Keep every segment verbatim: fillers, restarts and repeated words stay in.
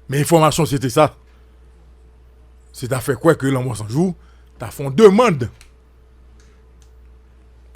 Men enfòmasyon se te sa. Se ta fè kwè ke Lanmò San Jou ta fè yon demann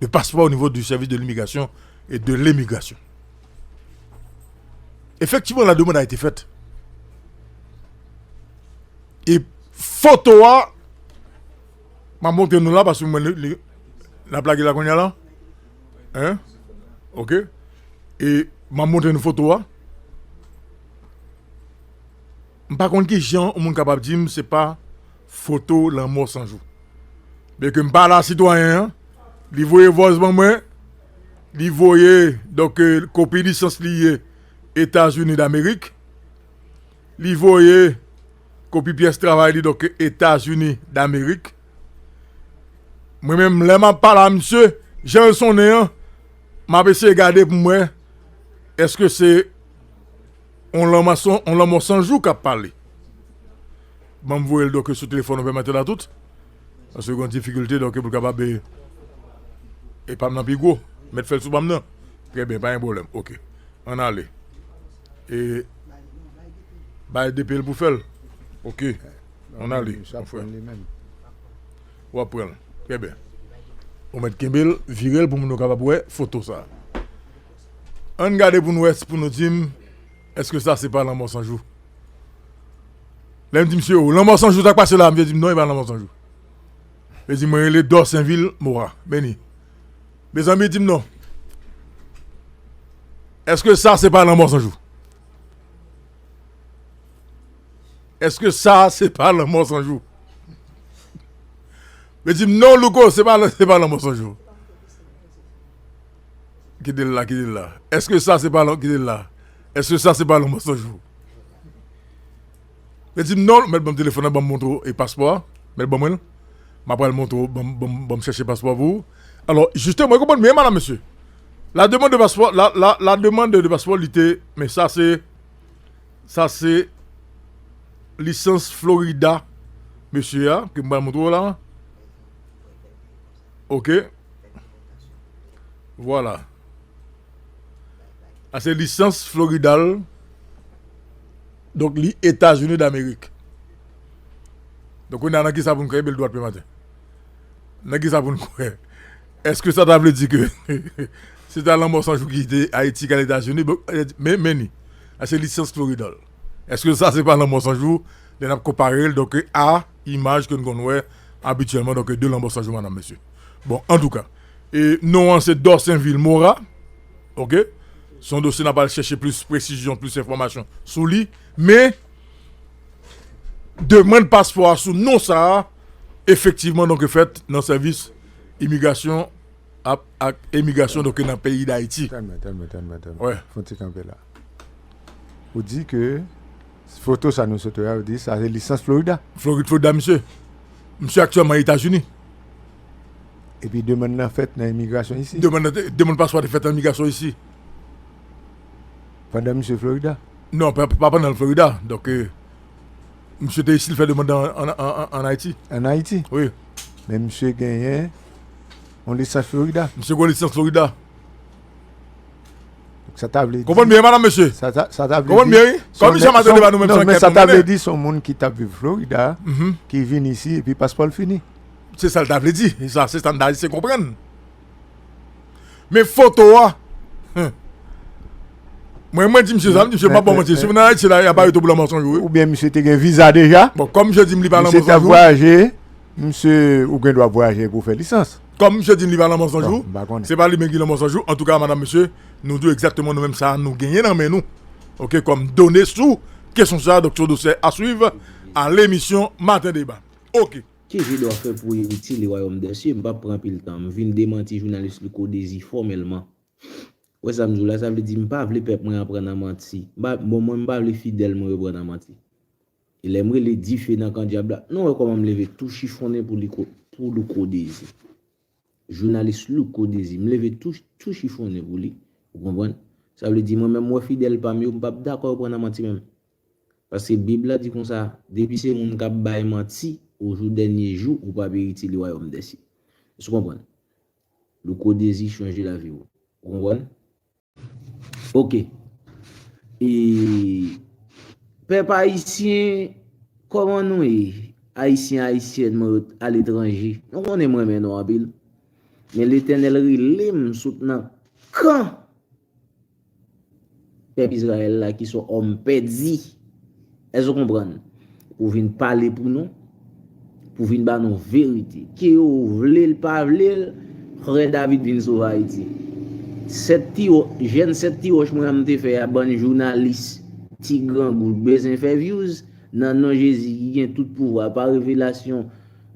de paspò o nivo di sèvis de limigrasyon e de lemigrasyon. Effectivement, la demande a été faite. E foto a, m ap montre nou la, paske mwen, li, li, n ap lage la kounye a la. Hein? Ok. E m ap montre nou foto a. M pa konn ki jan yon moun kapab di m se pa foto Lanmò San Jou. Byenke m pale a sitwayen an, li voye vòz ban mwen, li voye, donk, eh, kopi lisans li ye Etazini Damerik, li voye kopi pyès travay li, donk, Etazini Damerik. Mwen menm, lè m ap pale a misye, jan l sonnen an, m ap eseye gade pou m wè, èske se yon lanmò san, yon lanmò san jou k ap pale. Ban m voye l, donk, sou telefòn opèmatè la tout. Paske gen yon difikilte, donk, pou l kapab, e, e pa m nan pi gwo. Mèt fè l sou pa m nan. Trè byen, pa gen pwoblèm. Ok. Ann ale. E, bay D P L pou fè l. Ok. Ann ale, mon frè. W ap pran l. Trè byen. Ou mèt kenbe l, vire l pou moun yo kapab wè foto sa. Ann gade pou nou wè, pou nou di m, èske sa se pa Lanmò San Jou? Lè m di misye, "O, Lanmò San Jou, sa k pase la?" Misye di m, "Non, e pa Lanmò San Jou." Misye di, "Mwen rele Dorsainville Mora." Beni. Mezanmi, di m non. Èske sa se pa Lanmò San Jou? Èske sa se pa Lanmò San Jou? Misye di m, "Non, Louko, se pa, se pa Lanmò San Jou." Kite l la, kite l la. Èske sa se pa Lan-, kite l la. Èske sa se pa Lanmò San Jou? Misye di m, "Non," mèt ban m telefòn nan, ban m montre w e paspò a. Mèt ban mwen l. M ap pral montre w, ban m, ban m, ban m chèche paspò a pou ou. Alò, jisteman, ou konprann byen, madam, mesye. La demande de passeport, la, la, la demande de passeport, li te, men sa se, sa se lisans Florida, mesye a, ke m pral montre w la. Ok. Vwala. A se lisans Florida l. Donk, li Etazini Damerik. Donk, kounye a, nan ki sa pou n kwè, bèl dwat pè maten? Nan ki sa pou n kwè? Èske sa ta vle di ke se ta Lanmò San Jou ki te Ayiti k al Etazini? Bon, men, men ni. A se lisans Florida l. Èske sa se pa Lanmò San Jou? Lè n ap konpare l, donk, a imaj ke n konn wè abityèlman, donk, de Lanmò San Jou, madam, mesye. Bon, antouka, e non an se Dorsainville Mora. Ok? Se yon dosye n ap al chèche plis presizyon, plis enfòmasyon sou li. Men, demann paspò a sou non sa a, efektivman, donk, fèt nan sèvis imigrasyon ap, ak imigrasyon, donk, nan peyi Dayiti. Tann mwen, tann mwen, tann mwen, tann mwen. Wè. Fè yon ti kanpe la. Ou di ke foto sa nou sot wè a, ou di sa se lisans Florida. Florid, Florida, misye. Misye aktyèlman Etazini. Epi demann nan fèt nan imigrasyon isi. Demann nan te, demann paspò te fèt nan imigrasyon isi. Pandan misye Florida? Non, pa, pa pandan l Florida. Donk, eh, misye te isi, l fè demann nan an, an, an, an Ayiti. An Ayiti? Wi. Men misye genyen yon lisans Florida. Misye gen yon lisans Florida. Donk, sa ta vle di. Konprann byen, madam, mesye. Sa ta, sa ta vle di. Konprann byen, wi. Kòm misye maten deba nou menm, non, men sa ta vle di, se yon moun ki t ap viv Florida, ki vin isi, epi paspò l fini. Se sa l ta vle di. E sa, se sa n ta eseye konprann. Men foto a, hmm. Mwen, mwen di misye sa, m di misye, m pa ba w manti. Si w vin Ayiti la, y ap arete w pou Lanmò San Jou, wi. Oubyen misye te gen viza deja. Bon, kòm misye di m li pa Lanmò San Jou. Misye t ap vwayaje, misye, ou gen dwa vwayaje pou fè lisans. Kòm misye di m li pa Lanmò San Jou, se pa li menm ki Lanmò San Jou. Antouka, madam, mesye, nou di w egzakteman nou menm sa nou genyen nan men nou. Ok, kòm done sou kesyon sa, donk, se yon dosye a swiv a lemisyon Maten Deba. Ok. Ki jan w fè pou erite le wayòm dè sye? M p ap pran anpil tan. M vin demanti jounalis Louko Dezi fòmèlman. Wè sa m di w la, sa vle di m pa vle pèp mwen an pran nan manti. M pa, bon, mwen, m pa vle fidèl mwen yo pran nan manti. E lè m rele dife nan kan dyab la, nou wè kòman m leve tou chifonnen pou li ko-, pou Louko Dezi. Jounalis Louko Dezi, m leve tou, tou chifonnen pou li. Ou konprann? Sa vle di mwen menm, m wè fidèl pa m yo, m p ap dakò yo pran nan manti menm. Paske Bib la di konsa, depi se moun k ap bay manti, o jou dènye jou, ou p ap erite le wayòm dè sye. Èske w konprann? Louko Dezi chanje lavi w. Ou konprann? Ok. E Pèp ayisyen, kòman nou ye? Ayisyen, ayisyèn mwen yo aletranje, nou konnen m renmen nou anpil. Men Letènèl rele m sot nan kan pèp Izrayèl la ki se yon òm pèdi. Èske w konprann? Pou vin pale pou nou, pou vin ba nou verite. Ke yo vle l, pa vle l, frè David vin sove Ayiti. Sèt ti wò-, jèn sèt ti wòch mwen an m te fè a, bann jounalis, ti grangou, bezwen fè views, nan non Jezi ki gen tout pouvwa, pa revelasyon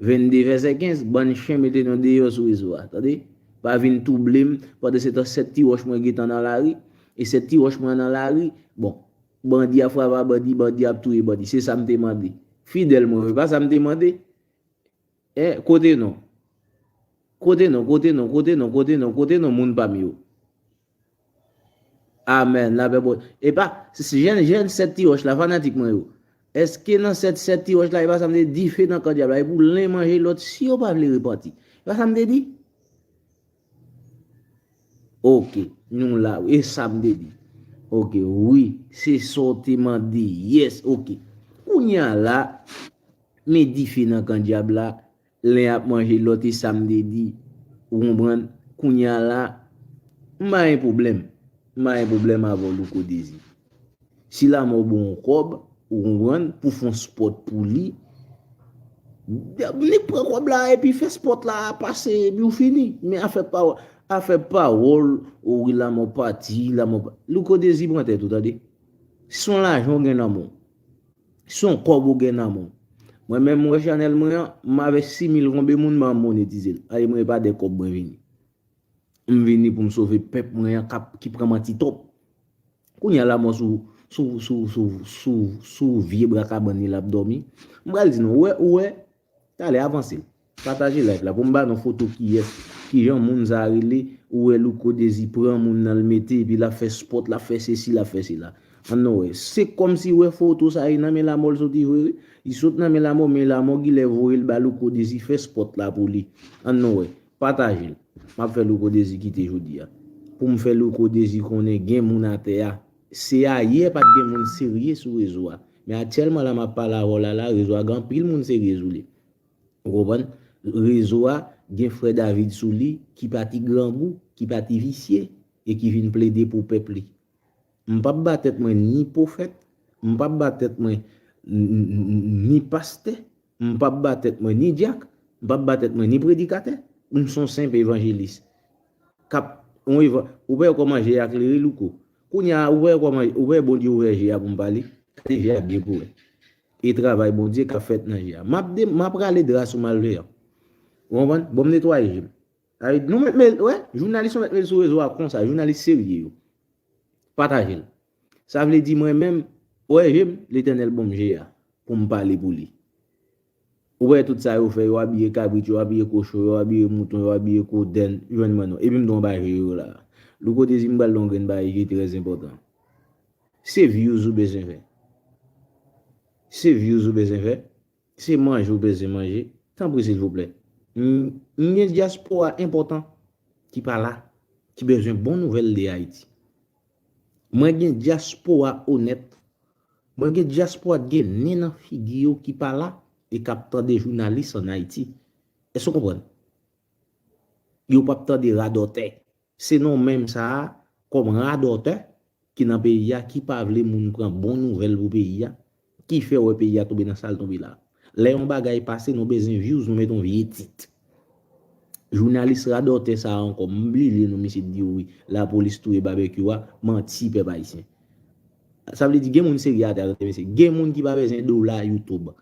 vennde vèsè kenz, bann chen mete nou deyò sou rezo a. Tande? Pa vin twouble m, pandan se tan sèt ti wòch mwen gentan nan lari, e sèt ti wòch mwen nan lari, bon, bandi ap frape a bandi, bandi ap touye bandi. Se sa m te mande. Fidèl mwen, e pa sa m te mande. E, kote non? Kote non, kote non, kote non, kote non, kote non, moun pa m yo? Amèn, lapè bon. E pa, se, se jèn, jèn sèt ti wòch la, fanatik mwen yo. Èske nan sèt, sèt ti wòch la, e pa sa m te di, dife nan kan dyab la, e pou len manje lòt, si yo pa vle repanti. E pa sa m te di? Oke, nou la, e sa m te di. Oke, wi, se sa w te mande, yes, oke. Kounye a la, men dife nan kan dyab la, len ap manje lòt, e sa m te di, ou konprann? Kounye a la, m pa gen pwoblèm. M pa gen pwoblèm avè w, Louko Dezi. Si lanmò ba w yon kòb, ou konprann, pou fè yon spòt pou li, nèg pran kòb la epi fè spòt la pase epi ou fini. Men afè pawòl, afè pawòl, o wi, lanmò pati, lanmò pa-, Louko Dezi pran tèt ou, tande. Si se yon lajan w gen nan men w, si se yon kòb ou gen nan men w. Mwen menm, mwen wè chanèl mwen an, m avè sis mil konbe moun, m ap monetize l. Aye, mwen e pa de kòb mwen vini. M vini pou m sove pèp mwen an k ap, ki pran manti twòp. Kounye a lanmò sou, sou, sou, sou, sou, sou vye bra kabann li l ap dòmi. M pral di nou, ou wè, ou wè, talè avanse l. Pataje live la pou m ba nou foto kiyès, kijan moun sa a rele, ou wè Louko Dezi pran moun nan l mete, epi l ap fè spòt, l ap fè sesi, l ap fè sela. Ann nou wè, se kòmsi wè foto sa a e nan men lanmò l soti vre wi. Li sot nan men lanmò, men lanmò genlè voye l ba Louko Dezi fè spòt la pou li. Ann nou wè. Pataje l. M ap fè Louko Dezi kite jodi a. Pou m fè Louko Dezi konnen gen moun atè a. Se ayè pa t gen moun serye sou rezo a. Men aktyèlman la m ap pale avè w la, la, rezo a gen anpil moun serye sou li. Ou konprann? Rezo a gen frè David sou li ki pa ti grangou, ki pa ti visye, e ki vin plede pou pèp li. M p ap ba tèt mwen ni pwofèt, m p ap ba tèt mwen n-, n-, n-, ni pastè, m p ap ba tèt mwen ni dyak, m p ap ba tèt mwen ni predikatè. M se yon senp evanjelis. K ap, yon eva-, ou wè kòman je a klere, Louko? Kounye a, ou wè kòman, ou wè Bondye ouvè je a pou m pale? Gade je a byen pou wè. E travay Bondye k ap fèt nan je a. M ap de-, m ap rale dra sou malveyan. Ou konprann? Bon, m netwaye je m. Sa vle di, nou mèt met, wè, jounalis nou mèt met sou rezo a konsa, jounalis serye yo. Pataje l. Sa vle di mwen menm, ou wè je m, Letènèl ban m je a, pou m pale pou li. Ou wè tout sa yo fè, yo abiye kabrit, yo abiye kochon, yo abiye mouton, yo abiye kodèn, jwenn mwen non. Epi m tou anba je yo la. Louko Dezi m pral di w yon grenn bagay ki trè enpòtan. Se views ou bezwen fè. Se views ou bezwen fè. Se manje ou bezwen manje, tanpri silvouplè. M, m gen dyaspora enpòtan ki pa la, ki bezwen bon nouvèl de Ayiti. Mwen gen dyaspora onèt. Mwen gen dyaspora k gen nen nan figi yo ki pa la e k ap tande jounalis ann Ayiti. Èske w konprann? Yo p ap tande radòtè. Se nou menm sa a, kòm radòtè ki nan peyi a, ki pa vle moun pran bon nouvèl pou peyi a, ki fè wè peyi a tonbe nan sa l tonbe la. Lè yon bagay pase, nou bezwen views, nou met yon vye tit. Jounalis radòtè sa a ankò, m bliye non misye di wi, lapolis touye Babekyou a, manti pèp ayisyen. Sa vle di gen moun serye atè a, tande mesye. Gen moun ki pa bezwen dola YouTube.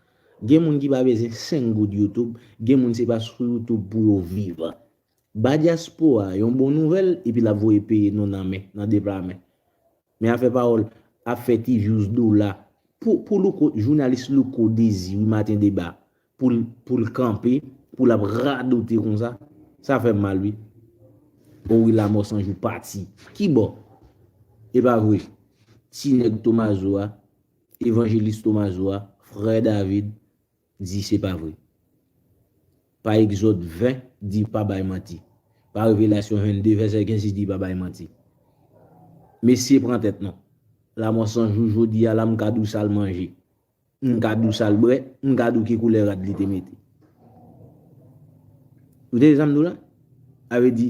Gen moun ki pa bezwen senk goud YouTube. Gen moun se pa sou YouTube pou yo viv. Ba dyaspora a yon bon nouvèl, epi l ap voye peye nou nan men, nan de pla men. Men afè pawòl, ap fè ti views dola. Pou, pou Louko, jounalis Louko Dezi, wi, Maten Deba, pou l, pou l kanpe, pou l ap radote konsa, sa fè m mal, wi. O wi, Lamò San Jou pati. Ki bò? E pa vre. Ti nèg Tomazo a, evanjelis Tomazo a, frè David, di se pa vre. Pa Egzòd ven, di pa bay manti. Pa Revelasyon vennde, vèsè kenz, di pa bay manti. Mesye pran tèt non. Lamò san jou jodi a la, m ka di w sa l manje. M ka di w sa l bwè, m ka di w ki koulè rad li te mete. Ou tande sa m di w la? Sa vle di,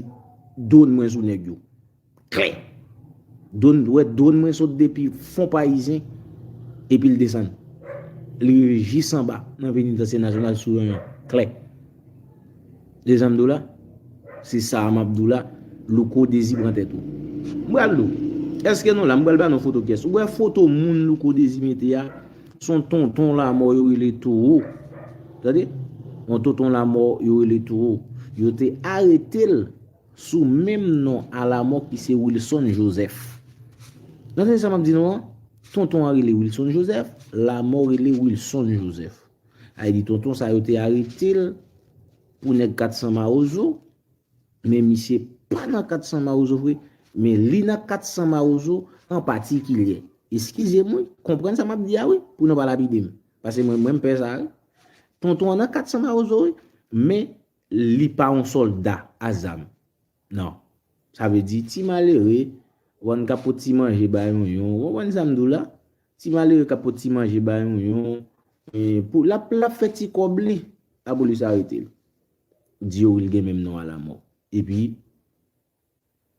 dwòn mwen sou nèg yo. Klè. Dwòn, wè, dwòn mwen sot depi fon Payizyen, epi l desann. Li rive jis anba, nan Penitansye Nasyonal sou Ranyon. Klè. Tande sa m di w la? Se sa m ap di w la, Louko Dezi pran tèt ou. M pral di w, èske nou la? M pral ba nou foto kyès. Ou wè foto moun Louko Dezi mete a? Se yon tonton Lamò yo rele Towo. Tande? Yon tonton Lamò yo rele Towo. Yo te arete l sou menm non a Lamò ki se Wilson Joseph. Nou tande sa m ap di nou an? Tonton an rele Wilson Joseph, Lamò rele Wilson Joseph. Sa vle di tonton sa yo te arete l pou nèg kat san Mawozo, men misye pa nan kat san Mawozo vre, men li nan kat san Mawozo an patikilyè. Eskize m wi, konprann sa m ap di a wi, pou nou pa lapide m. Paske mwen, mwen m pè sa wi. Tonton an nan kat san Mawozo wi, men li pa yon sòlda a zam. Non. Sa vle di, ti malere, w konprann, k ap pot ti manje bay yon yon. Ou konprann sa m di w la? Ti malere k ap pot ti manje bay yon yon. E, pou, l ap, l ap fè ti kòb li. Lapolis arete l. Di yo wi l gen menm non a Lamò. Epi,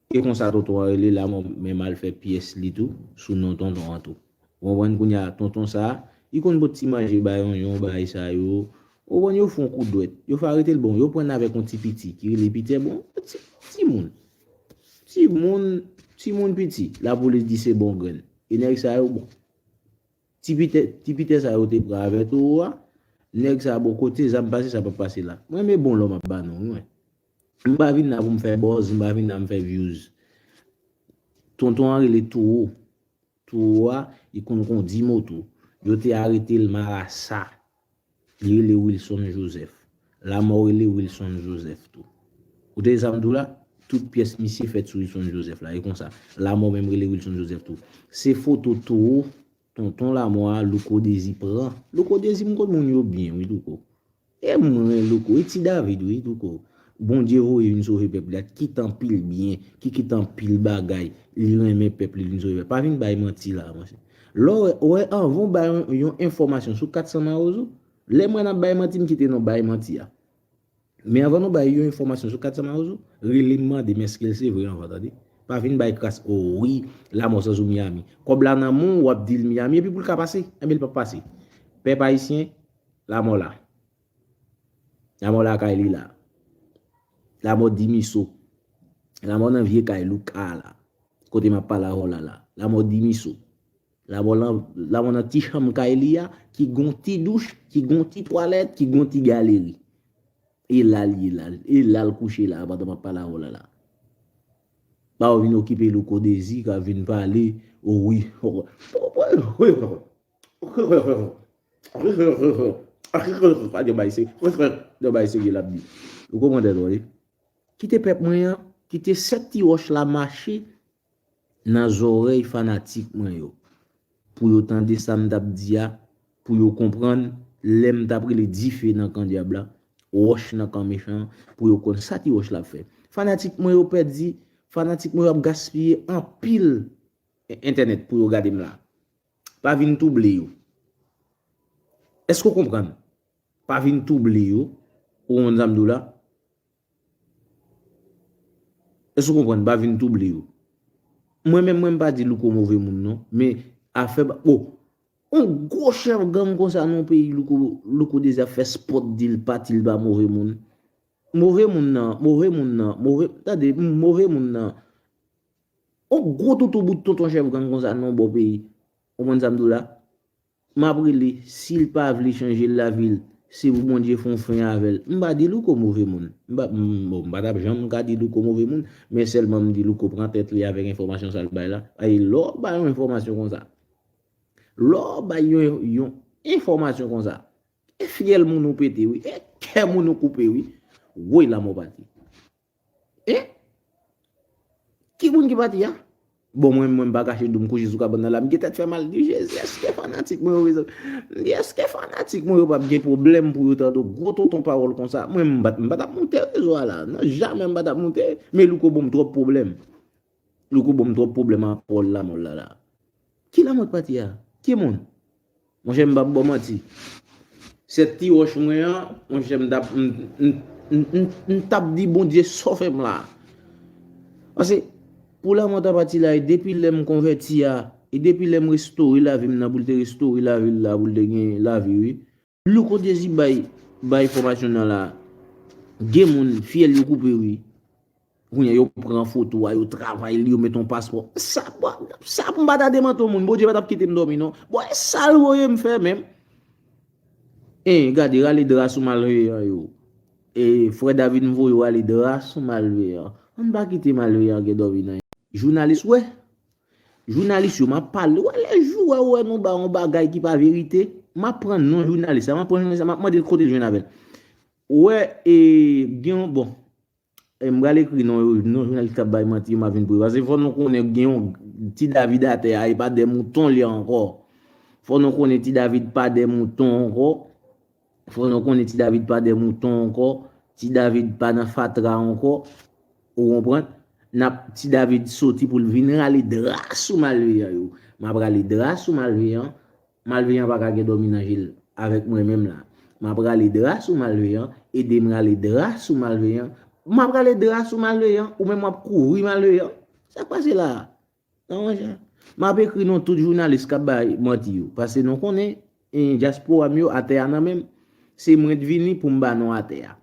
e konsa tonton an rele Lamò menm al fè pyès li tou, sou non tonton an tou. Ou konprann kounye a, tonton sa, li konn pot ti manje bay yon yon, bay sa yo. Ou konprann, yo fè yon kout dwèt. Yo fè arete l, bon, yo pran l avèk yon ti piti ki rele Pitè, bon, ti, timoun. Timoun, timoun piti. Lapolis di se bon grenn. E nèg sa yo, bon. Ti Pitè, ti Pitè sa yo te pran avè Towo a, nèg sa, bon, kote zam pase, sa p ap pase la. Mwen, men bon lò m ap ba nou, mwen. M pa vin la pou m fè buzz, m pa vin la m fè views. Tonton an rele Towo. Towo a, li konn kondi moto. Yo te arete l marasa. Li rele Wilson Joseph. Lamò rele Wilson Joseph tou. Ou tande sa m di w la? Tout pyès misye fèt sou Wilson Joseph la. E konsa. Lamò menm rele Wilson Joseph tou. Se foto Towo, tonton Lamò a, Louko Dezi pran. Louko Dezi, m konn moun yo byen, wi, Louko. E mwen, Louko, e ti David, wi, Louko. Bondye voye vin sove pèp li a, ki kite anpil byen, ki kite anpil bagay, li renmen pèp li, li vin sove pèp. Pa vin bay manti la, monchè. Lè w wè, wè, anvan w bay yon, yon enfòmasyon sou kat san Mawozo, lè m wè n ap bay manti, m kite nou bay manti a. Men anvan nou bay yon enfòmasyon sou kat san Mawozo, rele m mande m èske l se vre anvan, tande. Pa vin bay kras, o wi, Lamò sanzou Miami. Kòb la nan men w, w ap di l Miami, epi pou l ka pase, enben l p ap pase. Pèp ayisyen, Lamò la. Lamò lakay li la. Lamò Dimiso. Lamò nan vye kay Louka la. Kote m ap pale avè w la la. Lamò Dimiso. Lamò nan, Lamò nan ti chanm kay li a, ki gon ti douch, ki gon ti twalèt, ki gon ti galeri. E la l ye la. E la l kouche la, pandan m ap pale avè w la la. Pa w vin okipe Louko Dezi, k ap vin pale, o wi. Yo bay se, yo bay serye l ap di. Ou konprann tèt ou, wi? Kite pèp mwen an, kite sèt ti wòch la mache nan zòrèy fanatik mwen yo. Pou yo tande sa m t ap di a, pou yo konprann lè m t ap rele dife nan kan dyab la, wòch nan kan mechan an, pou yo konn sa ti wòch la ap fè. Fanatik mwen yo pèdi, fanatik mwen yo ap gaspiye anpil entènèt pou yo gade m la. Pa vin twouble yo. Èske w konprann? Pa vin twouble yo. Ou konprann sa m di w la? Èske w konprann? Pa vin twouble yo. Mwen menm, mwen m pa di Louko move moun non. Men afè ba, o, yon gwo chèf gang konsa nan yon peyi, Louko, Louko Dezi ap fè spòt di l pati, l pa move moun. Move moun nan, move moun nan, move, tande, move moun nan. Yon gwo toutou bout tonton chèf gang konsa nan yon bò peyi. Ou konprann sa m di w la? M ap rele, si l pa vle chanje lavi l, se pou Bondye fè yon fen avè l. M pa di Louko move moun. M pa, m, bon, m pa t ap janm ka di Louko move moun, men sèlman m di Louko pran tèt li avèk enfòmasyon sa l bay la. E lè w bay yon enfòmasyon konsa, lè w bay yon, yon enfòmasyon konsa, e fyèl moun ou pete, wi, e kè moun ou koupe, wi. Woy, Lamò pati. Hein? Ki moun ki pati a? Bon, mwen, mwen, m pa kache di w, m kouche sou kabann nan la, m gen tèt fè mal. M di, Jezi, èske fanatik mwen yo, m di, èske fanatik mwen yo p ap gen pwoblèm pou yo tande gwo tonton pawòl konsa? Mwen, m pa t, m pa t ap moute rezo a la. Non, jamè m pa t ap moute. Men Louko ban m twòp pwoblèm. Louko ban m twòp pwoblèm ak pawòl Lamò la la. Ki lanmò t pati a? Ki moun? Monchè, m p ap ba w manti. Sèt ti wòch mwen an, monchè, m t ap, m, m, m, m, m t ap di Bondye sòfè m la. Paske, pou lanmò ta pati la, e depi lè m konvèti a, e depi lè m restore lavi m nan, pou l te restore lavi l la, pou l te gen lavi, wi. Louko Dezi bay, bay fòmasyon nan la. Gen moun, fyèl yo koupe, wi. Kounye a, yo pran foto a, yo travay li, yo met yon paspò. Sa, sa pou m pa ta demanti yon moun, Bondye pa t ap kite m dòmi, non. Bon, e sa l voye m fè menm. E, gade, rale dra sou malveyan yo. E, frè David m voye w rale dra sou malveyan. Ann pa kite malveyan gen dòmi nan. Jounalis, wè. Jounalis yo, m ap pale. Wè, lè jou wè, wè, nou ba yon bagay ki pa verite. M ap pran non jounalis la, m ap pran jounalis la, m ap mande l kote l jwenn avè l. Wè, e, gen yon, bon. E, m pral ekri non yo, non jounalis k ap bay manti yo, m ap vin pou yo. Paske fò nou konnen gen yon ti David atè a, e pa de mouton li ankò. Fò nou konnen ti David pa de mouton ankò. Fò nou konnen ti David pa de mouton ankò. Ti David pa nan fatra ankò. Ou konprann? N ap, ti David soti pou l vin rale dra sou malveyan yo. M ap rale dra sou malveyan. Malveyan pa ka gen dòmi nan je l avèk mwen menm la. M ap rale dra sou malveyan, ede m rale dra sou malveyan. M ap rale dra sou malveyan, ou menm w ap kouvri malveyan. Sa k pase la a? Non, monchè. M ap ekri non tout jounalis k ap bay manti yo. Paske nou konnen, e, dyaspora m yo atè a nan men m. Se mwen t vini pou m ba non atè a.